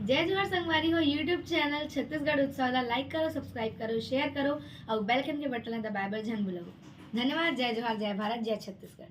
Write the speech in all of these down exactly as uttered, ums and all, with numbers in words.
जय जोहार संगवारी हो, YouTube चैनल छत्तीसगढ़ उत्सव ला like करो, subscribe करो, share करो अउ bell icon के बटन ला दबाए बर झन भूलव। धन्यवाद। जय जोहार, जय भारत, जय छत्तीसगढ़।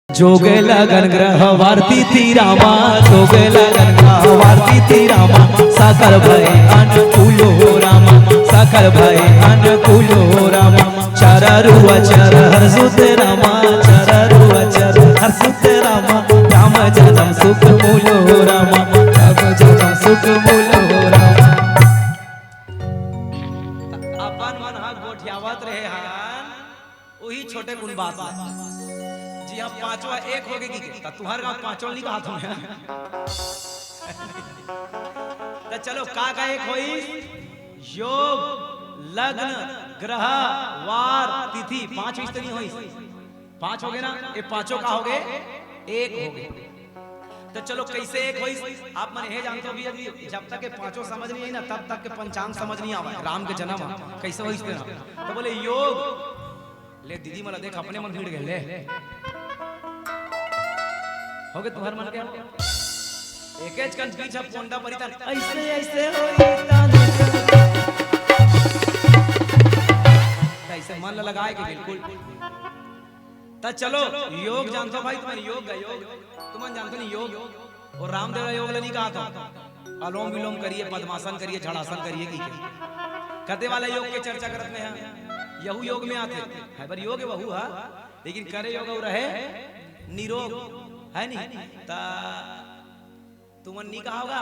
जोग लगन ग्रह वार तिथि रामा, जोग लगन ग्रह वार तिथि रामा, सकल भय अनुकूल हो रामा, सकल भय अनुकूल हो रामा। चररु अचर हरसुत रामा, चररु अचर हरसुत रामा, राम जन्म सुख मूल हो रामा, राम जन्म सुख मूल हो रामा। अपन मन ह गोठियावत रहे हन, उही छोटे कुन बात ला। जी हाँ, पांचवा एक होगे कि, त तुहर गांव पांचवा नहीं कहा था मैं। त चलो, का का एक होई? योग, लग्न, ग्रह, वार, तिथि, पांच विस्तरी होई। पांच होगे ना, ये पांचों का होगे? एक होगे। त चलो, कैसे एक होई? आप मन हे जानते हो भी, अभी जब तक ये पांचों समझ नहीं आई ना, तब तक के पंचांग समझ नहीं आवा। राम के जन्म कैसे होई तेरा? त बोले योग। ले दीदी, मला देख, अपने मन भिड़ गए ले। होगे तुहर मन के? एकेच कन बीच ह पोंडा परितन, ऐसे, ऐसे होई तन। त ऐसे मन ल लगाए के बिल्कुल। त चलो, योग जानथो भाई, तुमन योग का योग, तुमन जानथो नहीं योग? अउ रामदेव ला योग ला नहीं कहा था, अलोम विलोम करिए, पद्मासन करिए, झड़ासन करिए की। कते वाला योग के चर्चा करत में है, यहू योग में आथे, है बर योग है वहू है, लेकिन करे योग अउ रहे निरोग, है नहीं? त तुमन नहीं कहा होगा,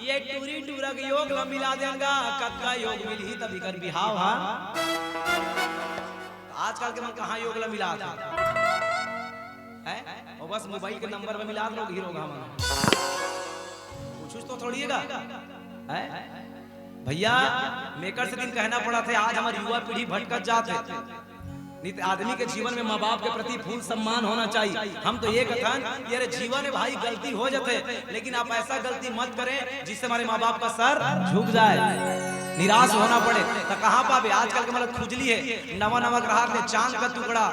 ये टूरी टूरा के योग ला मिला देंगा, कतका योग मिलही तब इकर बिहाव हा। त आजकल के मन कहाँ योग ला मिलात हे? हैं? अउ बस मोबाइल के नंबर में मिलात लोग हीरो का मन। कुछ तो थोड़ी है का? हैं? भैया, मेकर से दिन कहना पड़ा थे, आज हमारी युवा पीढ़ी भटकत जात है। नहीं त आदमी के जीवन में माँ बाप के प्रति फुल सम्मान होना चाहिए। हम तो ये कथन, ये रे जीवन में भाई गलती हो जाते, लेकिन आप ऐसा गलती मत करें जिससे हमारे माँ बाप का सर झुक जाए, निराश होना पड़े। त कहाँ पाबे? आजकल के मतलब खुजली है, नवा नवा ग्राहक ले चांद का टुकड़ा,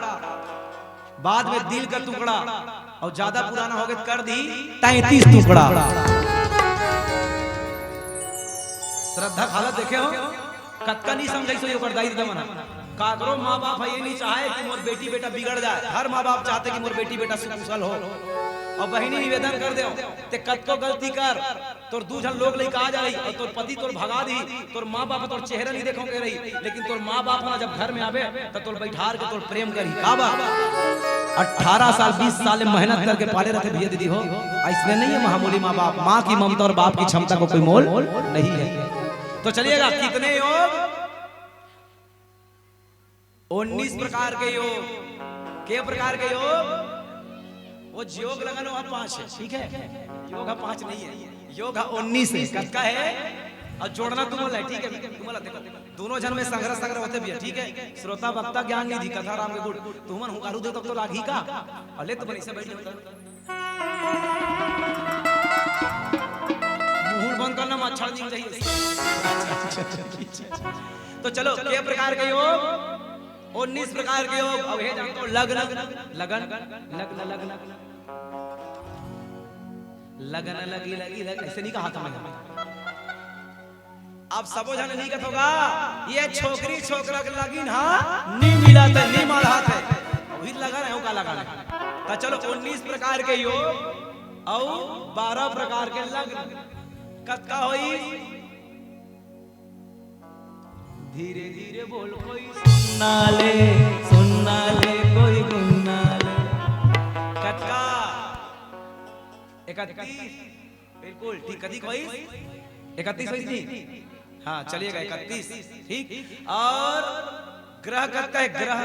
बाद में दिल का टुकड़ा, अउ ज्यादा पुराना होगे त कर दी तैंतीस टुकड़ा। श्रद्धा के हालत देखे हो, कतका नहीं समझाइस होही ओकर दाई ददा मन ह। काकरो माँ बाप ह ये नहीं चाहे कि मोर बेटी बेटा बिगड़ जाए। हर माँ बाप चाहते कि मोर बेटी बेटा सुकुशल हो। अउ बहिनी निवेदन कर देव, ते कतको गलती कर, तोर दू झन लोग लइका आ जाही अउ तोर पति तोर भगा दिही, तोर माँ बाप तोर चेहरा नहीं देखो के रही, लेकिन तोर माँ बाप ह ना जब घर में आबे त तोर बैठार के तोर प्रेम करही। का बा? अठारह साल, बीस साल ले मेहनत करके पाले रहते भैया दीदी हो, ऐसने नहीं है मामूली माँ बाप। माँ की ममता और बाप की क्षमता को कोई मोल नहीं है। तो चलिएगा, कितने योग? उन्नीस प्रकार के योग। के प्रकार के योग? वो योग लगन वो पांच है, ठीक है? योग ह पांच नहीं है, योग ह उन्नीस है। कतका है? अउ जोड़ना तुमन ला, ठीक है? तुमन ला देखो, दोनों झन में संग्रह संग्रह होते भी है, ठीक है? श्रोता वक्ता ज्ञान निधि कथा राम के गुण, तुमन हुंकारू दे तब तो लागही का? अले तुमन ऐसे बैठ जाओ। मुंह बंद करना, मच्छर निकल जाइए। तो चलो, के प्रकार के योग? उन्नीस प्रकार के योग। अब हे जानथो, लग्न, लगन, लग्न, लग्न, लगन लगी, लगी, लग, ऐसे नहीं कहा था मैं। अब सबो झन नहीं कथोगा, ये छोकरी छोकरा के लगिन हा, नी मिलत हे, नी मढ़त हे। वही लगन हे, ओका लगन हे। त चलो, उन्नीस प्रकार के योग अउ बारह प्रकार के लग्न। कतका होई? धीरे धीरे बोल, कोई सुनना ले, सुनना ले, कोई गुनना ले। कतका? इकतीस। बिल्कुल ठीक। कतिक होइस? इकतीस होइस जी। हाँ, चलिएगा, इकतीस। ठीक। अउ ग्रह कतका हे? ग्रह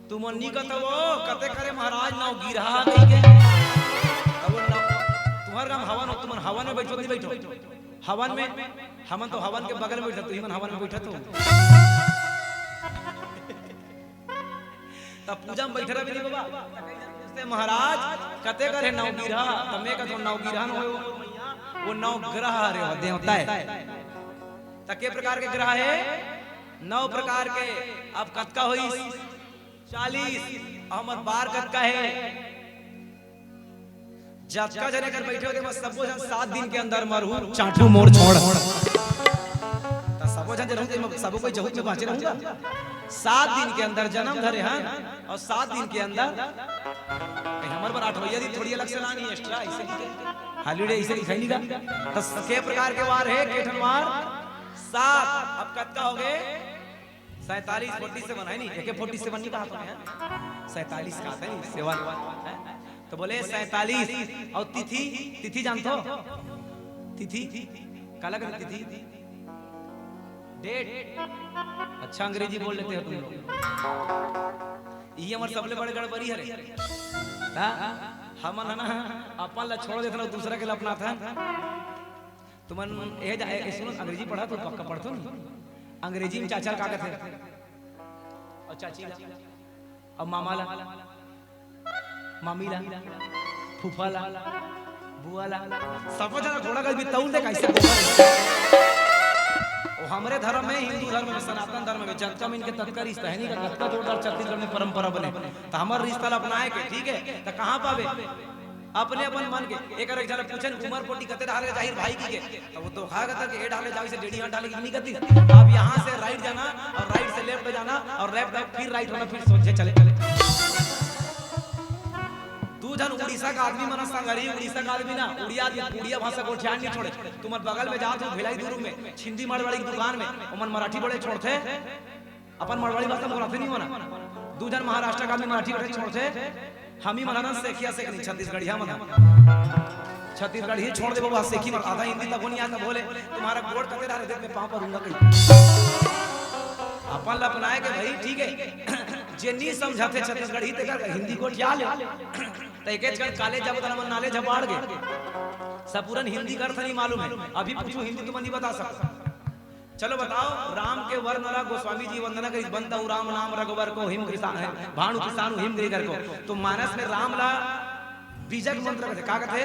तुमन नी कथो, कते करे महाराज नवगिरहा कहिके। अब वो नव-, तुम्हर गांव हवन हो, तुमन हवन में बैठो, नहीं बैठो? हवन में, हमन तो हवन के बगल में बैठत, तुमन हवन में बैठत हो। तब पूजा में बैठे रहे नहीं बाबा। से महाराज, कते करे नवगिरहा, त मैं कथो नवगिरहा न होय, वो नवग्रह हरे, वो देवता हे। त के प्रकार के ग्रह हे? नौ प्रकार के। अब कतका होइस? चालीस। अउ हमर बार कतका हे? जतका जने कर बैठे होते, मैं सबो झन सात दिन के अंदर मरहू, चाटहू मोर छोड़। त सबो झन जन होते, मैं सबो कोई जहूत में बाँचे रहूँगा। सात दिन के अंदर जनम धरे हन, अउ सात दिन के अंदर कहीं हमर बर आठवइया दिन थोड़ी अलग से लानी, extra अइसे नहीं है। Holiday अइसे लिखाई नहीं गा। त के प्रकार के वार हे, के ठन वार? सात। अब कतका होगे? सैंतालीस, forty seven हे नहीं, एके forty seven नहीं कहा तो है, सैंतालीस कहा था नहीं, सेवन। त बोले सैंतालीस। अउ तिथि, तिथि जानथो? तिथि, काला कथे तिथि? Date। अच्छा, अंग्रेजी बोल लेते हो तुम लोग। ये हमर सबले बड़े गड़बड़ी हरे। हाँ? हमन ह ना, अपन ला छोड़ देथन, दूसरा के ला अपनाथन। तुमन ए जा, ए, ए, सुनो, अंग्रेजी पढ़ा तो पक्का पढ़थो नहीं। अंग्रेजी में चाचा ला का कथे? अउ चाची ला? अउ मामा ला? मामी ला? फूफा ला? बुआ ला? सबो झन गोड़ा गल भी तौल दे, कैसे गोबर है? ओ, हमरे धर्म में, हिंदू धर्म में, सनातन धर्म में, जतका मिन के ततका रिश्ता हे नहीं, कतका जोरदार छत्तीसगढ़ में परंपरा बने। त हमर रिश्ता ला अपनाए के, ठीक है? त कहाँ पावे? अपने अपन मन के। एक एक झन पूछन, उमर कोटी कते डाले जाहिर भाई की के, त वो तो खा गता कि ए डाले जाओ, इसे डेढ़ी हाथ डाले की नहीं गति। अब यहाँ से right जाना अउ right से left जाना अउ left आके फिर right होना, फिर सोझे चले। दू झन उड़ीसा का आदमी मन संगरी, उड़ीसा का आदमी ना, उड़िया आदमी, उड़िया भाषा गोठियान नहीं छोड़े। तुमन बगल में जात हो भिलाई दुर्ग में, छिंदी मारवाड़ी की दुकान में, ओमन मराठी बोले छोड़थे, अपन मारवाड़ी भाषा बोलाथे नहीं हो ना। दू झन महाराष्ट्र का आदमी मराठी बोले छोड़थे, हम ही मन हन सेखिया सेखनी, छत्तीसगढ़िया मन हन। छत्तीसगढ़ी छोड़ दे बाबा, सेखी मन आधा हिंदी तक नहीं आता बोले, तुम्हारा गोड़ कते रहा देख मैं पाँव परूंगा कहीं। अपन ला अपनाए के भाई, ठीक है। जे नहीं समझाथे छत्तीसगढ़ी, तेकर हिंदी गोठिया ले। त एकेच कन college जाबो त हमन knowledge ह बाढ़ गे। सब पूरन हिंदी का अर्थ नहीं मालूम है। अभी पूछूं हिंदी तुमन नहीं बता सकता। चलो बताओ, राम के वर्ण ला गोस्वामी जी वंदना करिस, "बंदउ राम नाम रघुवर को हिम कृषा है, भानु किसानु हिम गिरि कर को।" तो मानस में राम ला बीजक मंत्र कथे, का कथे?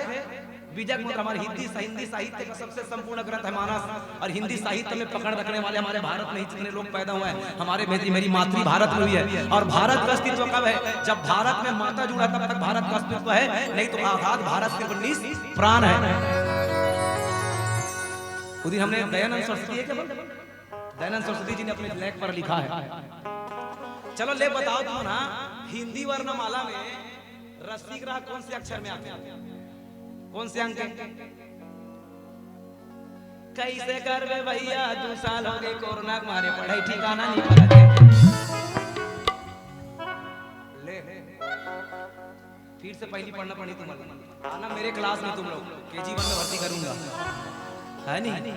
बीजक मंत्र। हमारे हिंदी, हिंदी साहित्य का सबसे संपूर्ण ग्रंथ है मानस, और हिंदी साहित्य में पकड़ रखने वाले हमारे भारत में ही जितने लोग पैदा हुए हैं, हमारे मेरी, मेरी मातृ भारत में हुई है। और भारत का अस्तित्व कब है? जब भारत में माता जुड़ा, तब तक भारत का अस्तित्व है, नहीं तो आजाद भारत के उन्नीस प्राण है। उस दिन हमने दयानंद सरस्वती है क्या बोला? दयानंद सरस्वती जी ने अपने लेख पर लिखा है। चलो ले बताओ तुम ना, हिंदी वर्णमाला में रस्सी ग्रह कौन से अक्षर में आते हैं? कौन से अंक है? कैसे करबे भैया, दू साल हो गए कोरोना के मारे, पढ़ाई ठिकाना नहीं पड़ा। ले, फिर से पहली पढ़ना पड़ी तुम्हारे। आना मेरे class में तुम लोग, केजी वन में भर्ती करूंगा, है नहीं?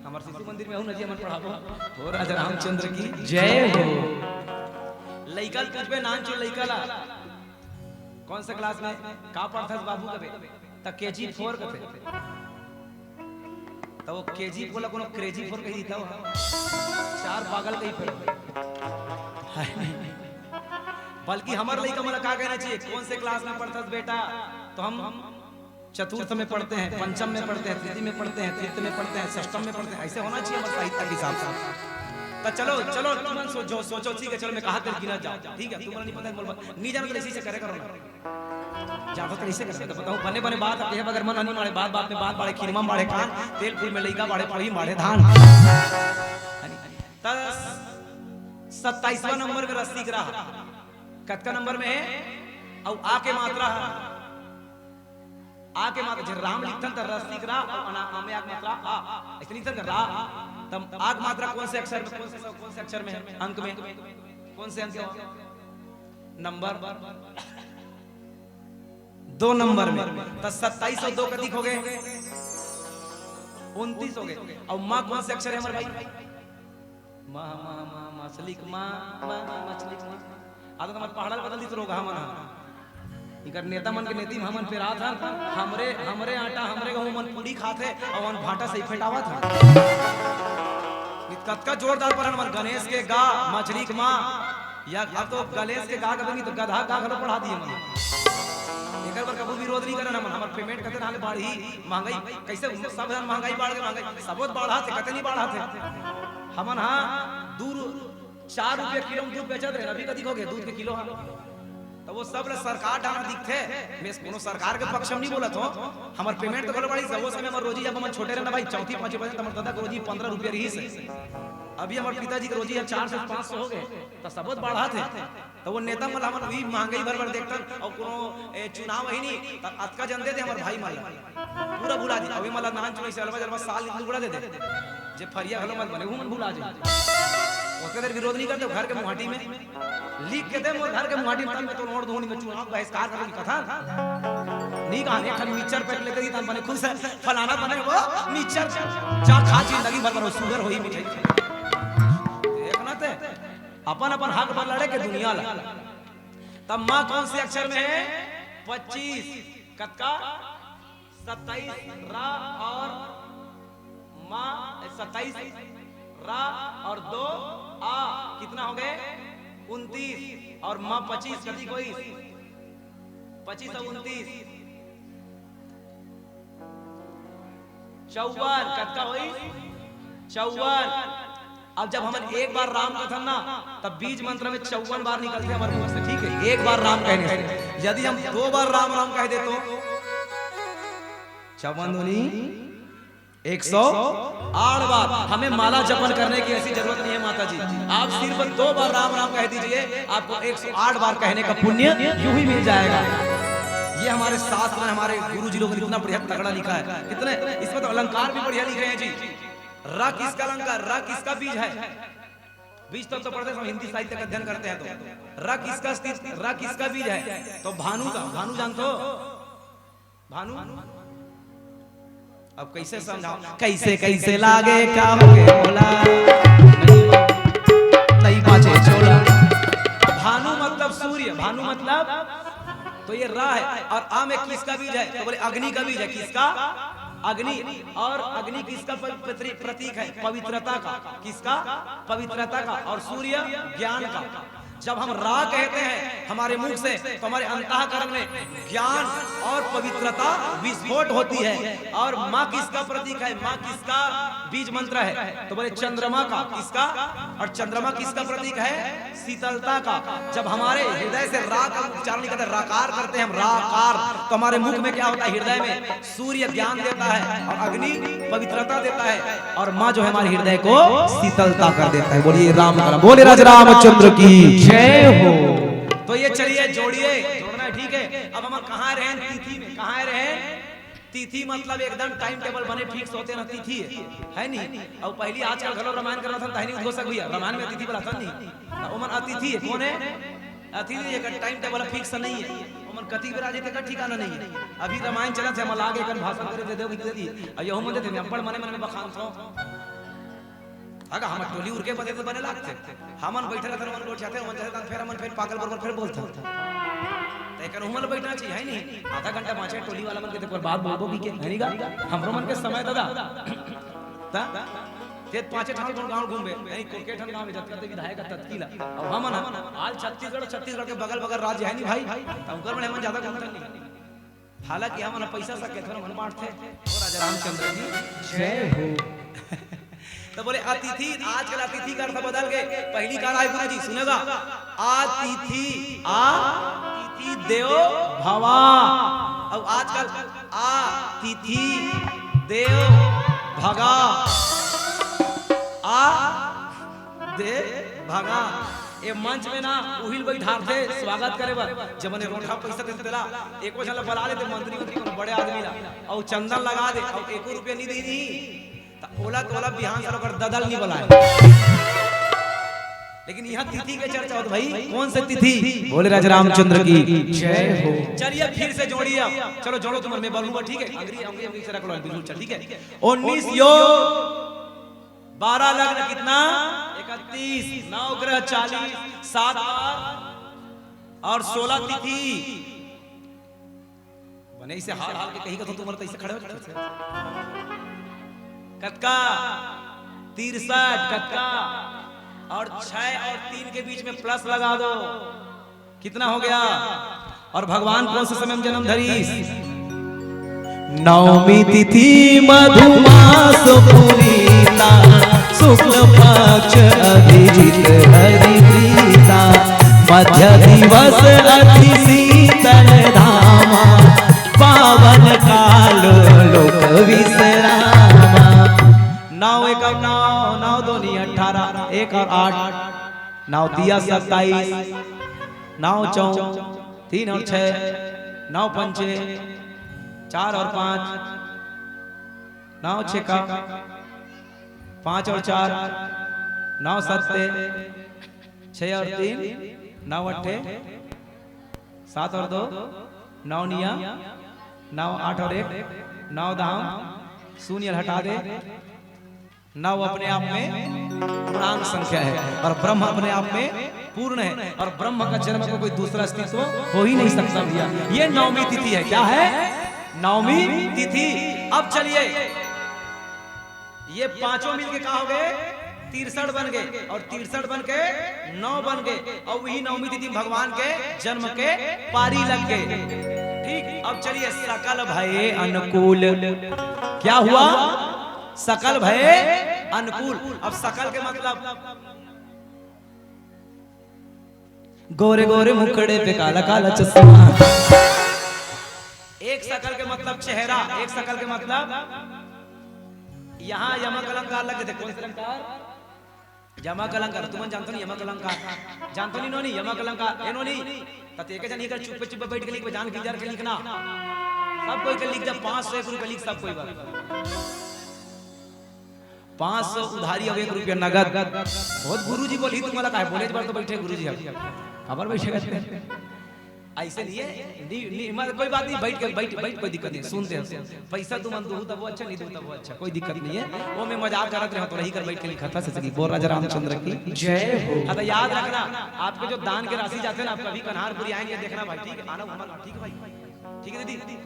हमारे शिशु मंदिर में हूँ ना जी, हमन पढ़ाबो। हो राजा रामचंद्र की जय हो। लइका ल पूछबे, नानचुन लइका ला, कौन से class में का पढ़थस बाबू कबे, त केजी फोर कथे। त वो केजी फोर ला कोनो क्रेजी फोर कही देता हो। चार पागल कही फिर। बल्कि हमर लइका मन ला का कहना चाहिए, कौन से class में पढ़थस बेटा, तो हम चतुर्थ में पढ़ते हैं, पंचम में पढ़ते हैं, तृतीय में पढ़ते हैं, तृतीय में पढ़ते हैं, षष्टम में पढ़ते हैं, ऐसे होना चाहिए हमारे साहित्य के हिसाब से। तो चलो, चलो, तुमन सोचो, सोचो, ठीक है, चलो, मैं कहा तेरे गिना जाओ, ठीक है, तुमन नहीं पता, बोल, नहीं जानो तो ऐसे, ऐसे करे करो ना। जानो तो ऐसे करे, तो बताओ, बने, बने बात, अब ये बगैर मन नहीं मारे, बात, बात में बात बाढ़े, खीरमा बाढ़े कान, तेल फूल में लइका बाढ़े, पोही बाढ़े धान। तो सत्ताईसवाँ नंबर में रस्सी ग्रह, कतका नंबर में है? अउ आ के मात्रा है। आ के मात्रा, जे राम लिखथन त रस्सी ग्रह, अउ अना-, आ में आ के मात्रा आ। ऐसे लिखथन त रा। तब आ के मात्रा कौन से अक्षर में, कौन से, कौन से अक्षर में है? अंक में। कौन से अंक में? नंबर दो नंबर में। त सत्ताईस अउ दो कतिक हो गए? उनतीस हो गए। अउ मा कौन से अक्षर है हमारे भाई? मा, मा, मा, मछली के मा, मा, मा, मछली के मा। आदत हमर पहाड़ा ल बदल दी तो लोग हमन ह। इकर नेता मन के नेती में हमन पेरात हन, हमरे, हमरे आटा, हमरे गहूं मन पूरी खात हे, अउ हमन भाटा से ही फेटावत हन। इत कतका जोरदार पर हमन गणेश के गा, मछली के मा, या अब तो गणेश के गा कबे नहीं तो गधा गा घलो पढ़ा दिए मन। एकर बर कभू विरोध नहीं करन हमन, हमर payment कते रहले बाढ़ही, महंगाई कैसे सब जन महंगाई बाढ़ के महंगाई, सबोत बाढ़ा थे, कते नहीं बाढ़ा थे। हमन हा दू रु-, चार रुपया किलो में दूध बेचत रहे, अभी कतिक हो गए दूध के किलो हा? त वो सब ल सरकार डाहर दिखथे। मैं कोनो सरकार के पक्ष में नहीं बोलत हों। हमर पेमेंट तो घलो बढ़िस, वो समय हमर रोजी, जब हमन छोटे रहेन ना भाई, चौथी पांचवी पढ़े रहेन, त हमर दादा के रोजी पंद्रह रुपया रहिस हे। अभी हमर पिताजी के रोजी ह चार सौ पांच सौ हो गे, त सबो त बढ़त हे। त वो नेता मन ल हमन उही महंगाई भर भर देखथन, अउ कोनो, ए, चुनाव आही नहीं, त अतका जन दे दे हमर भाई मन ल। पूरा भुला दे। अभी मन ल नान चुनाई से अलवा जलवा साल निकलू बड़ा दे दे। जे फरिया घलो मत बने, उहू मन भुला जाए। ओतका देर विरोध नहीं करते, घर के मुहाटी में लिख के दे, मोर घर के मुहाटी में, तब मैं तो नोट दूंगी, मैं चुनाव बहिष्कार करूंगी कथा। नहीं कहा, एक ठन मिक्सचर पैक लेके दी, तब बने खुश हे, फलाना बने वो मिक्सचर, जा खा जिंदगी भर भरो, शुगर होही मिठाई। देखना ते, अपन अपन हक बर लड़े के दुनिया ला। तब माँ कौन से अक्षर में हे? पच्चीस। कतका? सत्ताईस रा और माँ, सत्ताईस रा और दो आ, कितना हो गे? उनतीस। और माँ पच्चीस, कतिक होइस? पच्चीस और उनतीस, चौवन। कतका होइस? चौवन। अब जब हमन एक बार राम कथन ना, तब बीज मंत्र में चौवन बार निकलथे हमर मुख से, ठीक हे? एक बार राम कहने से। यदि हम दो बार राम राम कह दे तो चौवन दूनी एक सौ आठ बार। हमें माला जपन करने की ऐसी जरूरत नहीं है माता जी, आप सिर्फ दो बार राम राम कह दीजिए, आपको एक सौ आठ बार कहने का पुण्य यूं ही मिल जाएगा। ये हमारे शास्त्र में हमारे गुरु जी लोगों ने इतना बढ़िया तगड़ा लिखा है, कितने, इसमें तो अलंकार भी बढ़िया लिखे हैं जी। र किसका अलंकार, र किसका बीज है? बीज तत्व तो पढ़ते समय हिंदी साहित्य का अध्ययन करते हैं तो र किसका स्थित, र किसका बीज है? तो भानु का। भानु जानते हो? भानु, अब कैसे समझाओ, कैसे कैसे लागे, का हो गे बोला, नहीं बाजे छोला। भानु मतलब सूर्य, भानु मतलब, तो ये रा है। और आ में किसका बीज है? तो बोले अग्नि का बीज है। किसका? अग्नि। और अग्नि किसका प-, प्रतीक है? पवित्रता का। किसका? पवित्रता का। और सूर्य ज्ञान का। जब हम रा कहते हैं हमारे मुख से, तो हमारे अंतःकरण में ज्ञान और पवित्रता विस्फोट होती है। और माँ किसका प्रतीक है? माँ किसका बीज मंत्र है? तो बोले चंद्रमा का। किसका? और चंद्रमा किसका प्रतीक है? शीतलता का। जब हमारे हृदय से रा का उच्चारण नहीं करते, राकार करते हैं हम, राकार, तो हमारे मुख में क्या होता है? हृदय में सूर्य ज्ञान देता है और अग्नि पवित्रता देता है और माँ जो है हमारे हृदय को शीतलता कर देता है। बोलिए राम कला, बोले राज रामचंद्र की जय हो। तो ये चलिए जोड़िए, जोड़ना है, ठीक है। अब हम कहाँ रहे? तिथि में। कहाँ रहे? तिथि मतलब एकदम टाइम टेबल बने फिक्स होते ना, तिथि हे, है नहीं? अउ पहली आजकल घलो रामायण करत हन, तहनी उद्घोषक भैया, रामायण में अतिथि बलाथन नहीं, त ओमन अतिथि हे। कौन हे? अतिथि, एकर टाइम टेबल फिक्स नहीं हे, ओमन कति बेर आ जाथे, एकर ठिकाना नहीं हे। अभी रामायण चलत हे, हमन लागे एकर भाषण करे दे देव, दे दी, अउ यहू मन देथे, मैं अब्बड़ मने मन में बखानथों। अगर हमर टोली उरके बदे तो बने लागथे। हमन बैठे रहथन, ओमन गोठियाथे, ओमन चले जाथन, फेर हमन फेर पागल बरोबर फेर बोलथन। त एकर उमर बैठना चाहिए, है नहीं? आधा घंटा बाँचे टोली वाला मन के, तो बात बोलबो की के, है नहीं गा? हमरो मन के समय ददा। त ते पाँचे ठान गाँव घूमबे, नहीं, कोके ठन गाँव में जतका ते विधायक ह ततकी ला। अब हमन ह, आल छत्तीसगढ़, छत्तीसगढ़ के बगल बगल राज्य है नहीं भाई, त उनकर मन हमन ज्यादा घूमथन नहीं। हालांकि हमन पैसा सके थोड़ा मन बांटथे। ओ राजा रामचंद्र की जय हो। तो बोले अतिथि, आजकल अतिथि का अर्थ बदल गए। पहली का आय गुरु जी सुनेगा, अतिथि, अतिथि देवो भवा। अब आजकल अतिथि देवो भगा, आ दे भगा। ए मंच में ना उहिल बैठारथे स्वागत करे बर, जब मने रोठा पैसा देथे तेला, एको झन ला बला लेथे मंत्री उंत्री कोनो बड़े आदमी ला, अउ चंदन लगा दे, अउ एको रुपया नहीं दे दी, त ओला तोला बिहान से ओकर ददल नहीं बलाए। लेकिन यहाँ तिथि के चर्चा होत भाई, कौन से तिथि? बोले राजा रामचंद्र की जय हो। चलिए फिर से जोड़िए आप, चलो जोड़ो तुम, मैं बोलूंगा, ठीक है? अंग्रेजी, अंग्रेजी, अंग्रेजी से रख लो, बिल्कुल चल, ठीक है? उन्नीस योग, बारह लग्न, कितना? इकतीस, नौ ग्रह चालीस, सात वार और सोलह तिथि। बने इसे हाल हाल के कही का तो तुम्हारा तो इसे खड़े हो जाते थे। कतका? तिरसठ। कतका? और छह और तीन के बीच में प्लस लगा दो, कितना हो गया? और भगवान कौन से समय में जन्म धरीस? नवमी तिथि मधुमास पुनीता, शुक्ल पक्ष अभिजित हरि प्रीता। मध्य दिवस अति शीतल धामा, पावन कालो लोक विश्रामा। नौ एकम नौ, नौ दूनी अठारह, एक और आठ, नौ तिया सत्ताईस, नौ चौ तीन और छः, नौ पंचे चार और पाँच, नौ छक्का पाँच और चार, नौ सत्ते छः और तीन, नौ अट्ठे सात और दो, नौ निया, नौ आठ और एक, नौ दाम शून्य हटा दे। नौ अपने आप में पूर्णांक संख्या है और ब्रह्म अपने आप में पूर्ण है, और ब्रह्म का जन्म का कोई दूसरा अस्तित्व हो ही नहीं सकता भैया। ये नवमी तिथि है। क्या है? नवमी तिथि। अब चलिए, ये पांचों मिलके का हो गए? तिरसठ बन गए, और तिरसठ बन के नौ बन गए, और वही नवमी तिथि में भगवान के जन्म के पारी लग गए। ठीक, अब चलिए, सकल भये अनुकूल। क्या हुआ? सकल भये अनुकूल। अब सकल के मतलब गोरे गोरे मुखड़े पे काला काला चश्मा। एक सकल के मतलब चेहरा, एक सकल के मतलब यहाँ यमक अलंकार लगे थे। कौन से अलंकार? यमक अलंकार। तुमन जानतो नहीं यमक अलंकार? जानतो नहीं नोनी यमक अलंकार? ए नोनी, त तेके जन इकर चुप्पे चुप्पे बैठ के लिख, जान के जार के लिखना। सब कोई के लिख जा, पाँच सौ एक रुपये लिख सब कोई बा। पाँच सौ उधारी, अब एक रुपया नगद। बहुत गुरुजी बोली, तुम्हारा काहे बोले, एक बार तो बैठे गुरुजी, अब काबर बैठे करते हैं? ऐसे नहीं है, नहीं, नहीं, मतलब कोई बात नहीं, बैठ के, बैठ, बैठ, कोई दिक्कत नहीं, सुनते हैं। पैसा तुमन दूहू तब वो अच्छा, नहीं दूहू तब वो अच्छा, कोई दिक्कत नहीं है। वो मैं मजाक करत रहा, तो रही कर बैठ के लिखा था, सच की। बोल राजा रामचंद्र की जय हो। हाँ, तो याद रखना, आपके जो दान के राशि जाते हैं ना, आप कभी कन्हारपुरी आएंगे, देखना भाई, ठीक है? आना हमारा, ठीक है भाई, ठीक है दीदी?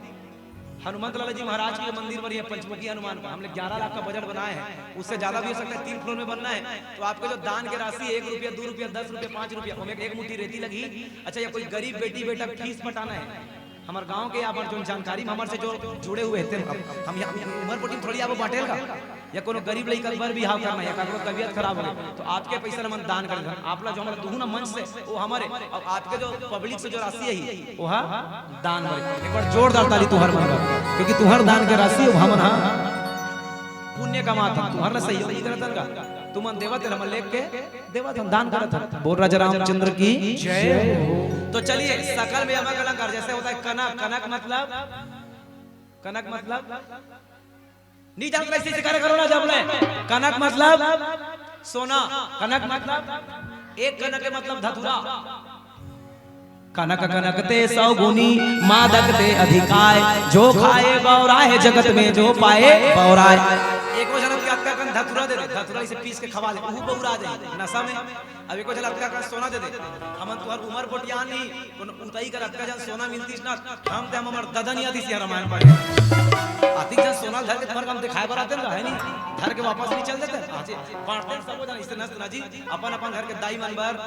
हनुमंत लाला जी महाराज के मंदिर बनी है, पंचमुखी हनुमान का। हमने ग्यारह लाख का बजट बनाए हैं, उससे ज्यादा भी हो सकता है, तीन फ्लोर में बनना है। तो आपका जो दान की राशि है, एक रुपया, दो रुपया, दस रुपया, पाँच रुपया, हमें एक मुट्ठी रेती लगी। अच्छा, या कोई गरीब बेटी बेटा फीस पटाना है, हमारे गांव के, हमारे जो जानकारी में हमारे से जो जुड़े हुए थे, हम, हम यहाँ उमरपोटी में थोड़ी आप बांटेल का, या कोनो गरीब लइका बर बिहाव करना, या काकरो तबीयत खराब हो गई, तो आपके पैसा ल हमन दान कर देथन। आप ला जो हमला दुहू ना मंच से, वो हमारे, और आपके जो पब्लिक से जो राशि है, वो हा दान बर। एक बार जोरदार ताली तुहर मन बर, क्योंकि तुहर दान के राशि वो हमन हा पुण्य कमात हन, तुहर ला सहयोग नहीं करत हन का, तुमन देवत हन, हमन लेके देवत हन, दान करत हन। बोल राजा रामचंद्र की जय हो। तो चलिए, सकल में यमक अलंकार जैसे होता है कनक, कनक मतलब, कनक मतलब नहीं जानत रहे, इसे करे करो ना जब ले। कनक मतलब सोना, कनक मतलब एक कनक के मतलब धतुरा। कनक कनक ते सौ गुनी, मादक ते अधिकाय। जो खाए बौराए, जगत में जो पाए बौराए। एक वो जनम के अतका कन धतुरा दे दे, धतुरा इसे पीस के खवा ले, उहू बौरा जाए नशा में। अब एको झन अतका कन सोना दे दे, हमन तुहर उमर पोटियान नहीं, कोनो उतई कर अतका झन सोना मिलतीस ना, हम ते हम हमर ददन या दिस या रामायण पढ़े। अतिक झन सोना धर के तुहर काम दिखाए बर आते ना, है नहीं? धर के वापस नहीं चल देते। आजे बांटते हैं सबो झन, इससे नष्ट ना जी, अपन अपन घर के दाई मन बर,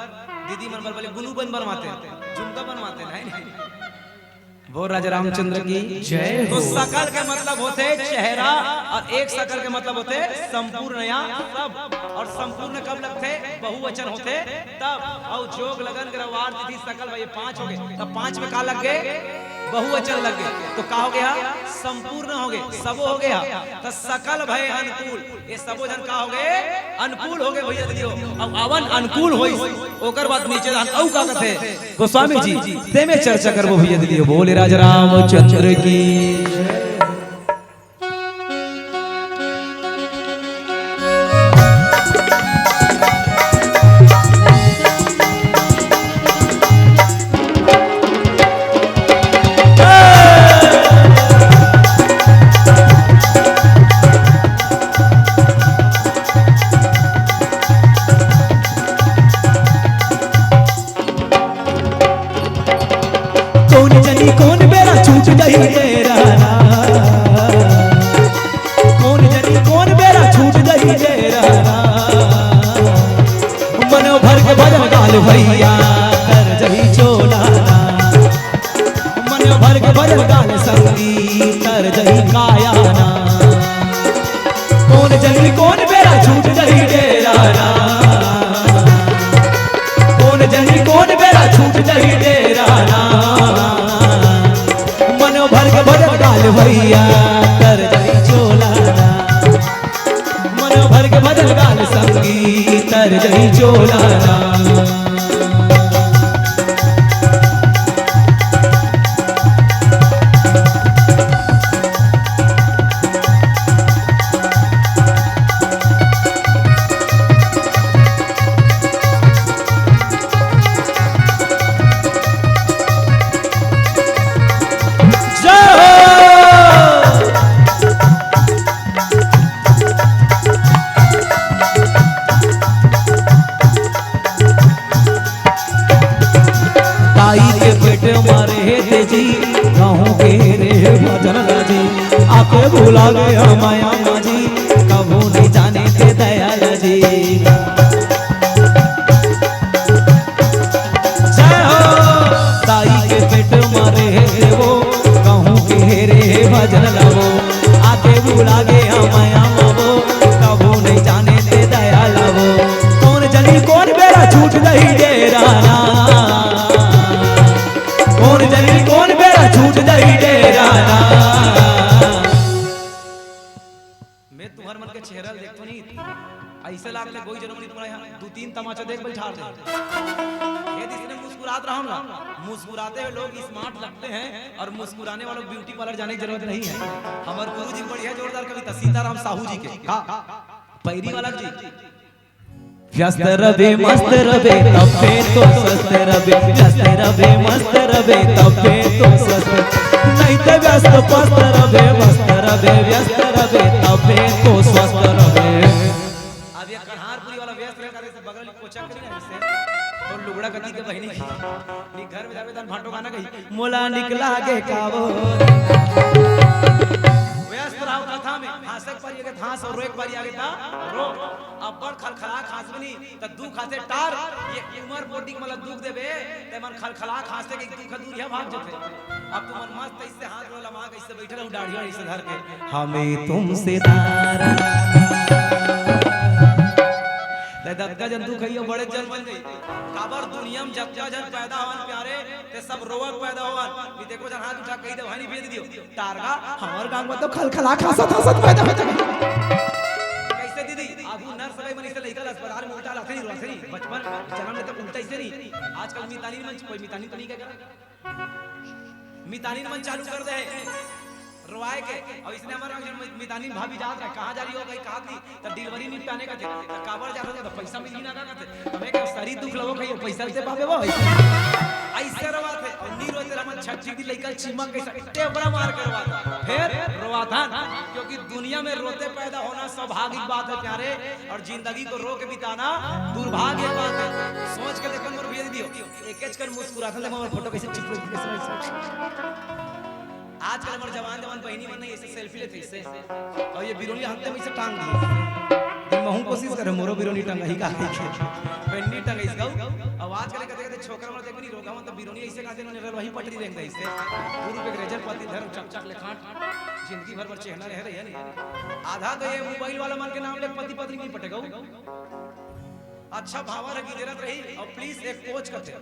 दीदी मन बर, बोले गुलू बन बनवाते, झुमका बनवाते, है नहीं? बोल राजा रामचंद्र की जय तो हो। सकल के मतलब होते चेहरा और एक सकल के मतलब होते संपूर्ण या सब। और संपूर्ण कब लगते? बहुवचन होते तब। और जोग लगन ग्रहवार तिथि सकल भाई पांच हो गए, तब पांच में का लग गए? बहुवचन लग गए। तो का हो गया? संपूर्ण हो गए, सबो हो गया। तो सकल भय अनुकूल, ये सबो झन का हो गए? अनुकूल हो गए भैया दीदी हो। अब अवन अनुकूल होई, ओकर बाद नीचे धान अउ का कथे गोस्वामी जी, तेमे चर्चा करबो भैया दीदी हो। बोले राजा रामचंद्र की। कोन जनी कोन बेरा छूट जाही रे राना, कोन जनी कोन बेरा छूट जाही रे राना। मन भर के भजन गाल भैया कर जही चोला ना, मन भर के भजन गाल संगीत कर जही काया ना। कोन जनी कोन बेरा छूट जाही रे राना, कोन जनी कोन बेरा छूट जाही डेरा ना। मन भर के भजन गा ले भैया, तर जाही चोला ना। मन भर के भजन गा ले संगी, तर जाही चोला ना। जय हो। ताई के पेट मारे हे तेजी, कहूँ के रे भजन राजी, आके भुला गया माया माजी, कभू नहीं जाने थे दयाल जी। जय हो। ताई के पेट मारे हे वो, कहूँ के रे भजन गावो, आके भुला गया माया मावो, कभू नहीं जाने थे दया लावो। कोन जनी कोन बेरा छूट जाही डेरा ना, कोन जनी कोन बेरा छूट जाही डेरा ना। मैं तुम्हर मन के चेहरा ल देखथों नहीं, अइसे लागथे कोई जनम नहीं तुम्हर यहाँ दू तीन तमाचा देख बैठार दे। ये दिस ने मुस्कुरात रहम ना, मुस्कुराते हुए लोग स्मार्ट लगते हैं और मुस्कुराने वालों को ब्यूटी पार्लर जाने की जरूरत नहीं है। हमारे गुरु जी बढ़िया जोरदार कविता सीताराम साहू जी के, का पैरी वाला जी। व्यस्त रबे मस्त रबे तब फेर तो स्वस्थ रबे, व्यस्त रबे मस्त रबे तब फेर तो स्वस्थ, नहीं तो व्यस्त पस्त रबे, मस्त रबे व्यस्त रबे तब फेर तो स्वस्थ रबे। अब ये कन्हारपुरी वाला व्यस्त रहता है, बगल में कोचक नहीं है इससे, तो लुगड़ा कती के बहिनी की, नी घर में जावे तन भाटो गाना कही, मोला निकला गे कावो। व्यस्त रहो कथा में, हाँसक पारी आगे त हाँस और रोएक पारी आगे त रो। अब्बड़ खलखला हाँसबे नी, त दुख आथे टार, ये उमर पोटी के मतलब दुख देबे, ते मन खलखला हाँसथे के दुख दूरिहा भाग जथे। अब तुमन मस्त ऐसे हाथ में लमा के ऐसे बैठे रहो, दाढ़ी ऐसे धर के, हमें तुमसे तारा। ते दतका जन दुख है, बड़े जन बन गई। काबर दुनिया में जतका जन पैदा होवन प्यारे, ते सब रोवत पैदा होवन। ये देखो जन हाथ उठा कही दे, भाई नहीं भेज दियो। टारगा, हमर गांव में तो खलखला हाँसत हाँसत पैदा होथे। कैसे दीदी? आगू नर्स भाई मन इसे लइका ल अस्पताल में उल्टा लाथे नहीं, रोथे नहीं। बचपन जन्म ले तो उल्टा इसे नहीं। आजकल मितानिन मन, कोई मितानिन तो नहीं कह करा। मितानिन मन चालू कर दे है रोवाए के। अब इसने हमारे गांव में मितानिन भाभी जात रहे, कहाँ जा रही हो, कहीं कहा थी, त डिलीवरी निपटाने का थे, त काबर जात हो, त पैसा मिली ना का थे। हमें क्या सरी दुख लगो, कहीं पैसा से पावे वो ऐसे। ऐसे रोवा थे, और नी रोते हम छठी की लइका चीमा कैसा टेबरा मार के रोवा था। फिर रोवा था ना, क्योंकि दुनिया में रोते पैदा होना सौभाग्य की बात है प्यारे, और जिंदगी को रो के बिताना दुर्भाग्य की बात है। सोच के देखो, मोर भेज दियो, एक एच कर मुस्कुराता था, मोर फोटो कैसे चिपक, कैसे, कैसे। आजकल हमर जवान जवान बहिनी मन ऐसे सेल्फी लेथे ऐसे, और ये बिरोनी हाथ में इसे टांग दी। तो महू कोशिश करे मोरो बिरोनी टंगाही का कहिके। पेंडी टंगाइस गऊ। अब आजकल कथे कथे छोकरा मन देखबे नहीं रोगा मन तो बिरोनी ऐसे काटे उन्हें वही पटरी रेंग दे ऐसे। गुरु के रेजर पति धर चक चक ले खाट। जिंदगी भर भर चेहना रह रही है नहीं। आधा तो ये मोबाइल वाला मन के नाम ले पति पत्नी नहीं पटेगा। अच्छा भावर गिंजरत रही और पुलिस एक कोच कथे।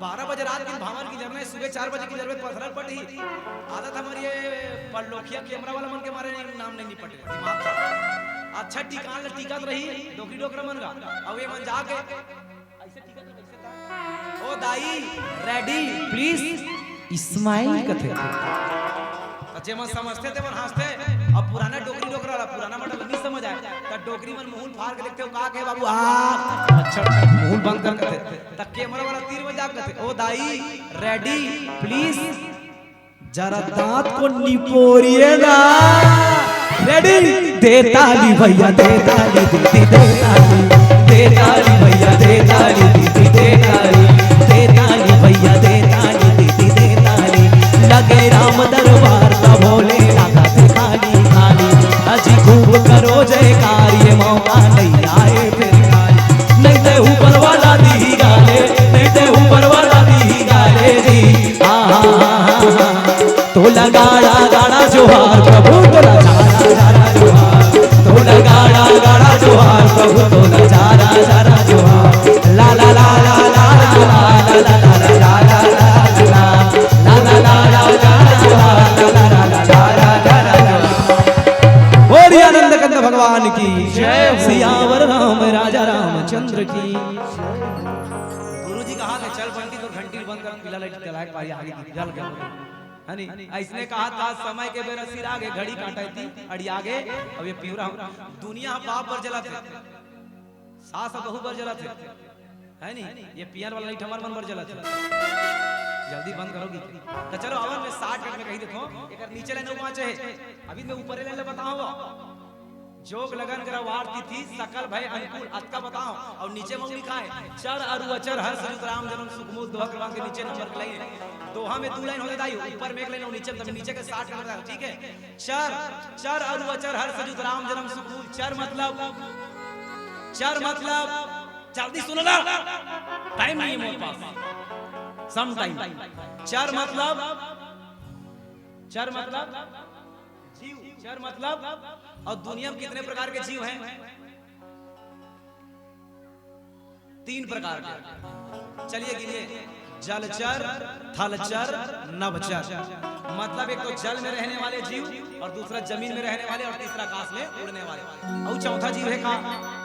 बारह बजे रात के भावर गिंजरना है, सुबह चार बजे गिंजरबे पथरल पटही। आदत हमारी ये परलोखिया कैमरा वाला मन के मारे नहीं, नाम नहीं निपटे। दिमाग खराब। अच्छा टिकान ले टिकत रही, डोकरी डोकरा मन का। अब ये मन जाके ऐसे टिकत रही, ऐसे था। ओ दाई, ready, please, smile कथे। त जेमन समझथे तेमन हाँसथे। अब पुराना डोकरी डोकरा ला पुराना मॉडल नहीं समझ आए, त डोकरी मन मुहून फार के देखथे, का कहे बाबू, आ, अच्छा, अच्छा, मुहून बंद कर कथे। त कैमरा वाला तीर में जा कथे, ओ दाई, ready, please, जरा दांत को निपोरिए ना। Ready, दे ताली भैया, दे ताली दीदी, दे ताली, दे ताली भैया, दे ताली दीदी, दे ताली, दे ताली भैया, दे ताली दीदी, दे ताली। लगे राम दरबार का भोले लगा थे खाली खाली। अजी खूब करो जयकार, ये मौका नहीं आए फिर खाली। नहीं ते ऊपर वाला दी गाले, नहीं ते ऊपर वाला दी गाले जी। आ, आ, आ, आ, आ। तोला गाड़ा गाड़ा जोहार प्रभु, तोला झारा झारा जोहार। तोला गाड़ा गाड़ा जोहार प्रभु, तोला झारा झारा जोहार। ला ला ला ला ला ला। बोलिए आनंद कंद भगवान की जय। सियावर राम राजा रामचंद्र की। गुरु जी कहा कि चल बंटी, तो घंटी बंद कर, पीला लाइट जलाए, पारी आगे की जल गया। है नी? ऐसने कहा था, समय के बेरा सिर आगे, घड़ी काटा थी अड़ी आगे। अब ये पिवरा दुनिया बाप पर जला थे, सास बहू पर जला थे, है नी? ये पियर वाला लाइट हमार मन बर जलत हे। जल्दी बंद करोगी? तो चलो, अवन में साठ मिनट में कही देथो, एकर नीचे ले नौ पाँच हे। अभी मैं ऊपर ले ले बताओ। जोग लगन ग्रहवार तिथि सकल भय अनुकूल, अतका बताओ। और नीचे में लिखा है, चर अरु अचर हर सजुत राम जन्म सुख मूल। दोहा क्रमांक के नीचे नंबर के लाइन, दोहा में दो लाइन होते दाई, ऊपर में एक लाइन और नीचे में, तब नीचे के साठ मिनट बताओ, ठीक है? चर, चर अरु अचर हर सजुत राम जन्म सुख मूल। चर मतलब, चर मतलब, जल्दी सुन ला, टाइम नहीं है मोर पास, सम टाइम। चर मतलब, चर मतलब जीव, चर मतलब, और दुनिया में कितने प्रकार के जीव हैं? तीन प्रकार के। चलिए गिनिए, जलचर, थलचर, नभचर। मतलब एक तो जल में रहने वाले जीव, और दूसरा जमीन में रहने वाले, और तीसरा आकाश में उड़ने वाले। और चौथा जीव है का?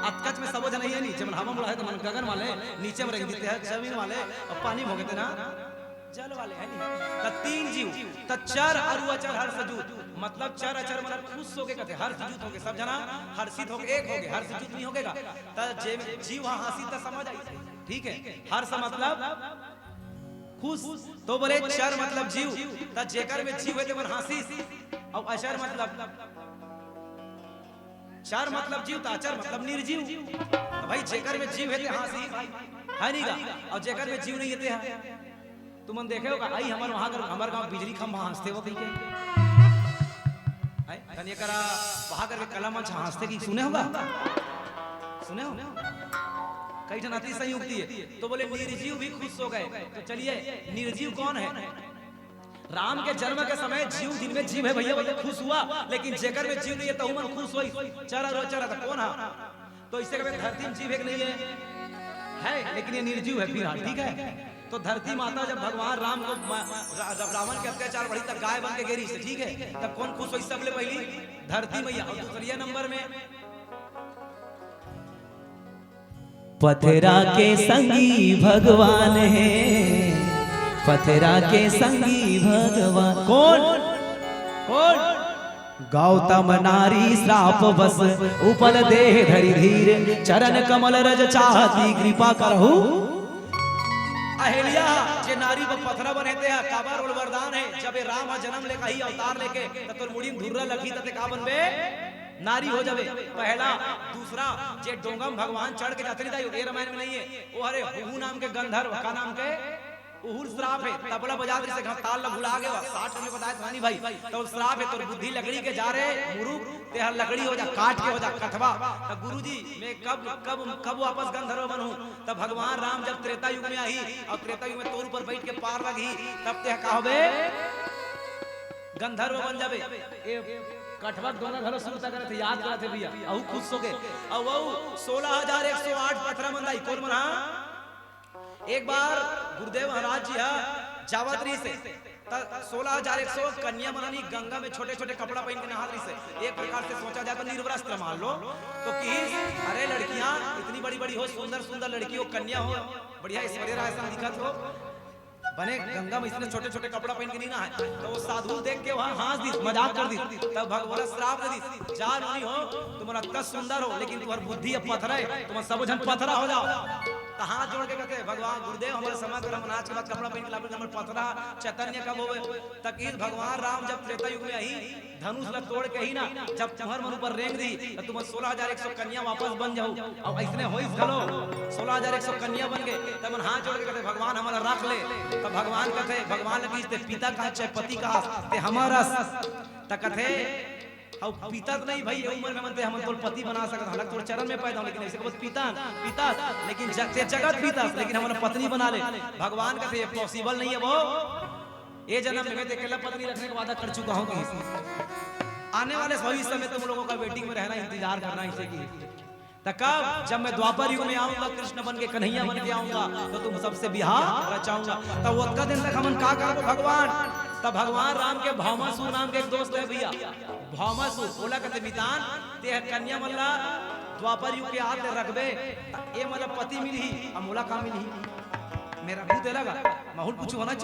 अतकच में सबो झन ही है नी, जब हवा में उड़ा है तो मन गगन वाले, नीचे में रह देते हैं जमीन वाले, और पानी में हो गए थे ना जल वाले, है नी? त तीन जीव, त चर अरु अचर हर सजूत, मतलब चर अचर मन खुश होके कथे, हर सजूत होके, सब जना हर्षित होके, एक होके, हर सजूत नहीं होकेगा। त जे जीव हा हंसी त समझ आई, ठीक है? हर्ष मतलब खुश, तो बोले चर मतलब जीव, त जेकर में जीव है ते मन हंसी, और अचर मतलब चर मतलब जीव, त अचर मतलब निर्जीव। त भाई जेकर में जीव है ते हंसी, है नी गा? और जेकर में जीव नहीं है ते हा। तुमन देखे हो का? आई हमर वहां कर, हमर गांव बिजली खंभा हंसते हो कहीं के? हैं? तनी करा वहां करके कला मंच हंसते की सुने होगा? सुने हो? कई ठन अति संयुक्ति है। तो बोले निर्जीव भी खुश हो गए। तो चलिए, निर्जीव कौन है? राम के जन्म के समय जीव, जिनमें जीव है भैया, वो तो खुश हुआ, लेकिन जेकर में जीव नहीं है, तहु मन खुश होई। चरा रो चरा, तो कौन हा? तो इससे कहे धरती में जीव एक नहीं है, है, लेकिन ये निर्जीव है फिलहाल, ठीक है? तो धरती माता जब भगवान राम को मा-, रा-, जब रावण के अत्याचार बढ़ी, तब गाय बन के गे रहिस, ठीक है? तब कौन खुश होई सबले पहली? धरती मैया। और दूसरिया नंबर में पथरा के संगी भगवान हे, पथरा के संगी भगवान। कौन? कौन? गौतम नारी श्राप बस, उपल देह धरि धीर, चरण कमल रज चाहती कृपा करहु। अहिल्या, जे नारी बर पथरा बने ते हा, काबर ओला वरदान हे, जब ये राम हा जन्म ले कही अवतार लेके, त तोर मुड़ी में धुर्रा लगही, त ते का बनबे? नारी हो जाबे। पहला, दूसरा, जे डोंगा में भगवान चढ़ के जाथे नहीं दाई, ये रामायण में नहीं है, वो हरे हुहू नाम के गंधर्व, का नाम के? उहू ल श्राप हे, तबला बजात रहिसे, घ-, ताल ला भुला गे, साठ में बताए थानी भाई, तो श्राप हे, तोर बुद्धि लकड़ी के जा रे, मुरुख, ते हर लकड़ी हो जा, काठ के हो जा, कठवा। त गुरुजी, मैं कब, कब, कब वापस गंधर्व बनहूं? तब भगवान राम जब त्रेता युग में आही, और त्रेता युग में तोर ऊपर बैठ के पार लगही, तब ते का होबे? गंधर्व बन जाबे। ए, कठवा डोंगा घलो सुरता करत हे, याद करत हे भैया, अहू खुश होके। अउ वो सोलह हजार एक सौ आठ पथरा मन दाई, कोन मन हा? एक बार गुरुदेव महाराज जी हा जावत रहिसे, त सोलह हजार एक सौ कन्या मननी गंगा में छोटे-छोटे कपड़ा पहिन के नहात रहिसे। एक प्रकार से सोचा जाए तो निर्वस्त्र मान लो। तो किहिस, "अरे लड़कियां, इतनी बड़ी-बड़ी हो, सुंदर-सुंदर लड़की हो, कन्या हो, बढ़िया ऐश्वर्या राय सन दिखत हो, बने गंगा में इसने छोटे-छोटे कपड़ा पहिन के नहीं नहाए।" तो वो साधु देख के वहां हंस दिस, मजाक कर दिस। तब भगवान श्राप दे दिस, "जा नोनी हो, तुम अतना सुंदर हो, लेकिन तुम्हार बुद्धि अब पथरा हे, तुम सब झन पथरा हो जाओ।" त हाथ जोड़ के कहते, "भगवान गुरुदेव, हमर क्षमा कर, हम आज के बाद कपड़ा पहिन के लाबे, हमर पथरा चैतन्य कब होवे?" त किहिस भगवान राम जब त्रेता युग में आही, धनुष ला तोड़ के ही ना, जब तुहर मन ऊपर रेंग दी, त तुमन सोलह हजार एक सौ कन्या वापस बन जाहू। अउ अइसने होइस घलो, सोलह हजार एक सौ कन्या बन गे, त मन हाथ जोड़ के कहते, "भगवान हमला रख ले।" त भगवान कहते, भगवान ल किहिस, "ते पिता कहा चाहे पति कहा, ते हमर अस।" त कहते, "अउ पिता त नहीं भाई, ये उम्र में मन ते हमन तोर पति बना सकत, हालांकि तोर चरण में पैदा हो, लेकिन ऐसे कबो पिता, पिता, लेकिन ज-, ते जगत पिता, लेकिन हमन पत्नी बना ले।" भगवान कहते, "ये possible नहीं है वो, ये जन्म में मैं ते अकेला पत्नी रखने का वादा कर चुका हूँ कि आने वाले भविष्य में तुम लोगों का waiting में रहना, इंतजार करना, इसे कि त कब? जब मैं द्वापर युग में आऊंगा, कृष्ण बन के, कन्हैया बन के आऊंगा, तो तुम सबसे बिहार रचाऊंगा। त ओतका दिन तक हमन का करबो भगवान? त भगवान राम के भौमासुर नाम के एक दोस्त हे भैया, भौमासुर। ओला कथे, मितान, ते ह कन्या मन ला द्वापर युग के आत ले रखबे, त ए मन ला पति मिलही, अउ मोला का मिलही? मैं रखहूं तेला गा, महूं ल कुछु होना चाहिए।